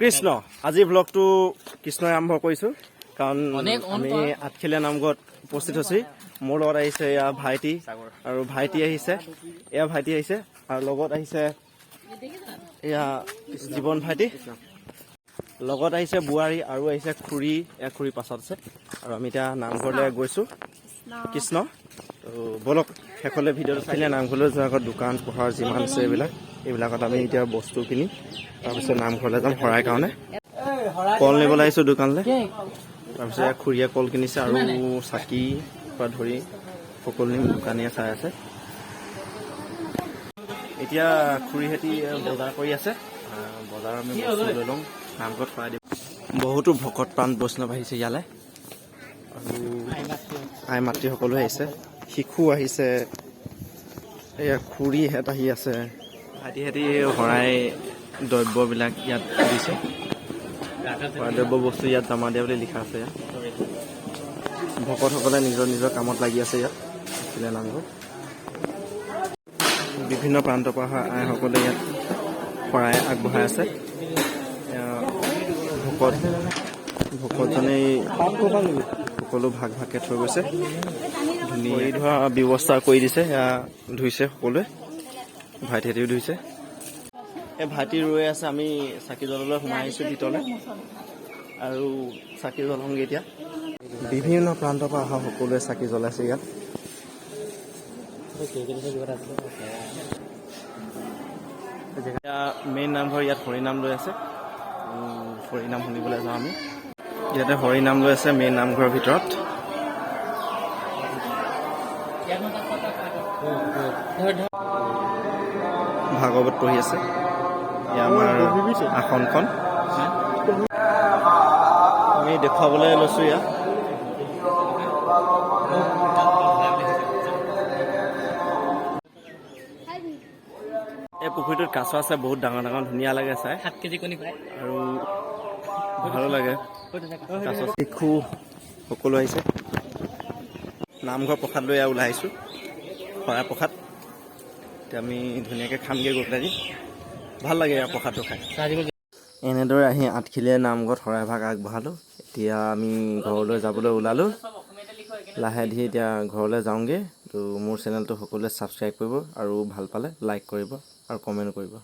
কৃষ্ণ। আজি ব্লগটো কৃষ্ণই আৰম্ভ কৰিছোঁ, কাৰণ অনেক অন আমি কৰা। আঠখেলীয়া নামঘৰত উপস্থিত হৈছোঁ। মোৰ লগত আহিছে এয়া ভাইটি আৰু ভাইটি আহিছে, এয়া ভাইটি আহিছে আৰু লগত আহিছে এয়া জীৱন ভাইটি, লগত আহিছে বোৱাৰী আৰু আহিছে খুৰী। এয়া খুৰী পাছত আছে আৰু আমি এতিয়া নামঘৰলৈ গৈছোঁ। কৃষ্ণ। তো ব'লক, শেষলৈ ভিডিঅ'টো চাইলে। নামঘৰলৈ যোৱাৰ আগত দোকান পোহাৰ যিমান আছে এইবিলাক, এইবিলাকত আমি এতিয়া বস্তু কিনি তাৰপিছত নামঘৰলৈ যাম। শৰাই কাৰণে কল নিবলৈ আহিছোঁ দোকানলৈ। তাৰপিছত এয়া খুৰীয়ে কল কিনিছে আৰু চাকি পৰা ধৰি সকলো দোকানীয়ে চাই আছে। এতিয়া খুৰীহেঁতি বজাৰ কৰি আছে। বজাৰৰ আমি বস্তু লৈ লওঁ, নামঘৰত শৰাই দিম। বহুতো ভকত প্ৰাণ বৈষ্ণৱ আহিছে ইয়ালৈ আৰু আই মাতৃ সকলো আহিছে, শিশু আহিছে। এয়া খুৰীহেঁত আহি আছে। ভাইটিহেঁতি শৰাই দ্ৰব্যবিলাক ইয়াত দিছে। শৰাই দ্ৰব্য বস্তু ইয়াত জমা দিয়া বুলি লিখা আছে ইয়াত। ভকতসকলে নিজৰ নিজৰ কামত লাগি আছে ইয়াত আছিলে নামঘৰ। বিভিন্ন প্ৰান্তৰ পৰা অহা আইসকলে ইয়াত শৰাই আগবঢ়াই আছে। এয়া ভকতজনেই সকলো ভাগ ভাগকে থৈ গৈছে। ধুনীয়া ধোৱা ব্যৱস্থা কৰি দিছে। সেয়া ধুইছে সকলোৱে, ভাইটিহঁতেও ধুইছে। এই ভাইটি ৰৈ আছে। আমি চাকি জ্বলাবলৈ সোমাই আহিছোঁ ভিতৰলৈ আৰু চাকি জ্বলাওঁগৈ এতিয়া। বিভিন্ন প্ৰান্তৰ পৰা অহা সকলোৱে চাকি জ্বলাইছে ইয়াত। এতিয়া মেইন নামঘৰ, ইয়াত হৰিনাম লৈ আছে। হৰিনাম শুনিবলৈ যাওঁ আমি। ইয়াতে হৰিনাম লৈ আছে মেইন নামঘৰৰ ভিতৰত। ভাগৱত পঢ়ি আছে। এয়া আমাৰ আসনখন আমি দেখুৱাবলৈ লৈছোঁ ইয়াত। এই পুখুৰীটোত কাছ আছে বহুত ডাঙৰ ডাঙৰ, ধুনীয়া লাগে চাই। 7 কেজি কণী পায়। আৰু ভালো লাগে। কাছ, শিশু সকলো আহিছে। নামঘৰ প্ৰসাদ লৈ ওলাই আহিছোঁ, শৰাই প্ৰসাদ। এতিয়া আমি ধুনীয়াকৈ খামগৈ গৈ পেলাই। ভাল লাগে ইয়াৰ প্ৰসাদটো খাই। এনেদৰে আহি আঠখেলীয়া নামঘৰত শৰাই ভাগ আগবঢ়ালোঁ। এতিয়া আমি ঘৰলৈ যাবলৈ ওলালোঁ লাহে ধীৰে। এতিয়া ঘৰলৈ যাওঁগৈ। তো মোৰ চেনেলটো সকলোৱে ছাবস্ক্ৰাইব কৰিব আৰু ভাল পালে লাইক কৰিব আৰু কমেণ্ট কৰিব।